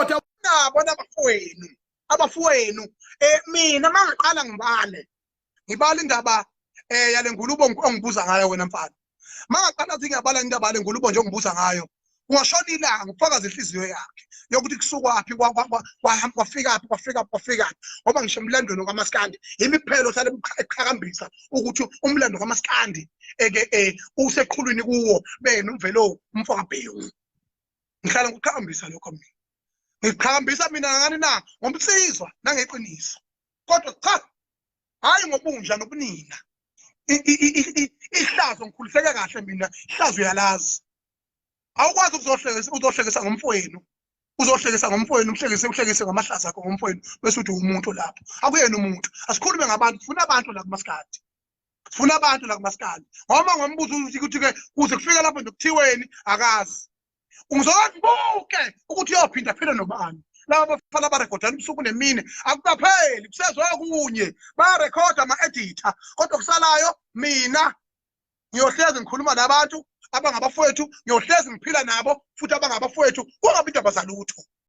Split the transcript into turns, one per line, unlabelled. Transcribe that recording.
Kodwa nabo nabafowenu, abafowenu mina mangiqala ngibale, ngibala indaba yale ngulubo ongibuza ngayo wena mfana. Mangaqala athi ngiyabala indaba le ngulubo nje ongibuza ngayo, ungashona ilanga ufakaza inhliziyo yakhe yokuthi kusukwaphi, kwafikaphi, kwafikaphi, kwafikaphi. Ngoba ngisho emlandweni kaMaskandi yimi kuphela ohlale eqhakambisa ukuthi umlando kaMaskandi eke useqhulwini kuwo benu Mvelo umfo kaBhengu. Ngihlala ngikuqhakambisa lokho mina, ngiqhakambisa mina ngani na ngomsizwa nangeqiniso, kodwa cha, hayi ngobunja nobunina. Ihlazo ngikhuliseke kahle mina, ihlazo uyalazi. Awukwazi ukuzohlekisa, uzohlekisa ngomfowenu, uzohlekisa ngomfowenu, uhlekise, uhlekise ngamahlazo akho ngomfowenu, bese uthi umuntu lapho akuyena umuntu. Asikhulume ngabantu, sifuna abantu la kumasikadi, sifuna abantu la kumasikadi. Ngoba ngombuzo ukuthi ke kuze kufike lapho nje kuthiweni akazi, ngizobuke ukuthi uyophinda phile nobani. Laba bafana barekhodana ubusuku nemini, akukapheli, kusezwa kunye, bayarekhoda ama-editor, kodwa kusalayo mina ngiyohlezi ngikhuluma nabantu abangabafowethu, ngiyohlezi ngiphila nabo futhi abangabafowethu, kungabi indaba zalutho.